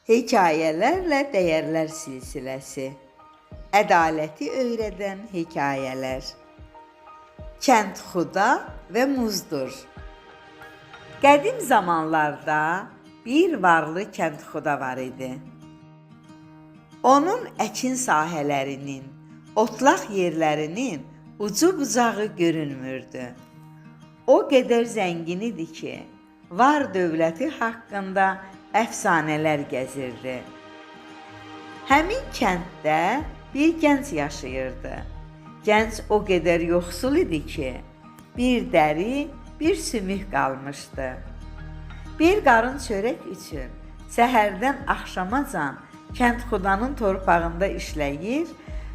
Hekayələrlə Dəyərlər silsiləsi. Ədaləti öyrədən hekayələr. Kəndxuda və Muzdur. Qədim zamanlarda bir varlı kəndxuda var idi. Onun əkin sahələrinin, otlaq yerlərinin ucu bucağı görünmürdü. O qədər zəngin idi ki, var dövləti haqqında əfsanələr gəzirdi. Həmin kənddə bir gənc yaşayırdı. Gənc o qədər yoxsul idi ki, bir dəri, bir sümük qalmışdı. Bir qarın çörək üçün səhərdən axşamacan kəndxudanın torpağında işləyir,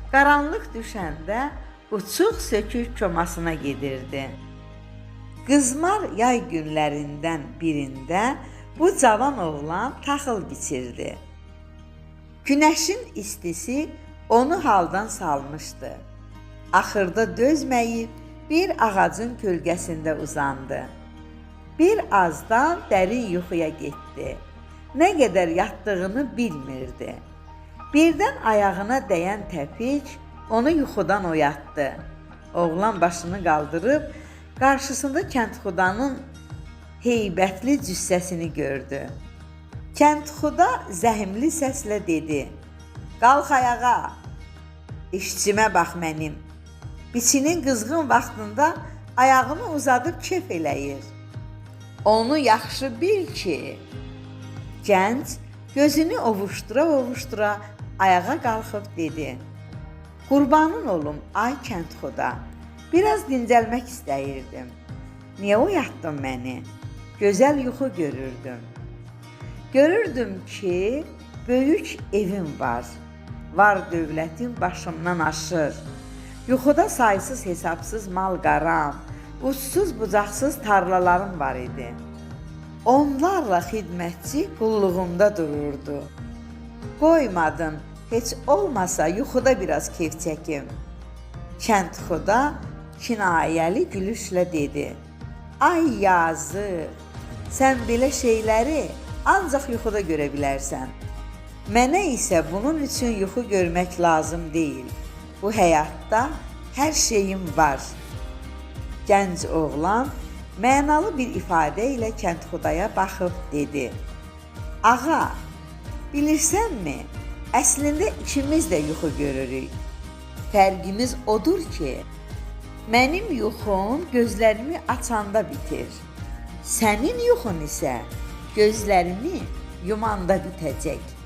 qaranlıq düşəndə uçuq sökük komasına gedirdi. Qızmar yay günlərindən birində bu cavan oğlan taxıl biçirdi. Günəşin istisi onu haldan salmışdı. Axırda dözməyib bir ağacın kölgəsində uzandı. Bir azdan dərin yuxuya getdi. Nə qədər yatdığını bilmirdi. Birdən ayağına dəyən təpik onu yuxudan oyatdı. Oğlan başını qaldırıb qarşısında kəndxudanın heybətli cüssəsini gördü. Kəndxuda zəhmli səslə dedi: "Qalx ayağa! İşçimə bax mənim. Biçinin qızğın vaxtında ayağını uzadıb kef eləyir. Onu yaxşı bil ki..." Gənc gözünü ovuşdura-ovuşdura ayağa qalxıb dedi: "Qurbanın olum, ay kəndxuda. Biraz dincəlmək istəyirdim. Niyə oyatdın məni? Gözəl yuxu görürdüm. Görürdüm ki, böyük evim var. Var dövlətim başımdan aşır. Yuxuda saysız hesabsız mal qaram, uçsuz bucaqsız tarlalarım var idi. Onlarla xidmətçi qulluğumda dururdu. Qoymadın, heç olmasa yuxuda biraz keyf çəkim." Kəndxuda kinayəli gülüşlə dedi: "Ay yazıq, sən belə şeyləri ancaq yuxuda görə bilərsən. Mənə isə bunun üçün yuxu görmək lazım deyil. Bu həyatda hər şeyim var." Gənc oğlan mənalı bir ifadə ilə kəndxudaya baxıb dedi: "Ağa, bilirsənmi, əslində ikimiz də yuxu görürük. Fərqimiz odur ki, mənim yuxum gözlərimi açanda bitir. Sənin yuxun isə gözlərimi yumanda bitəcək."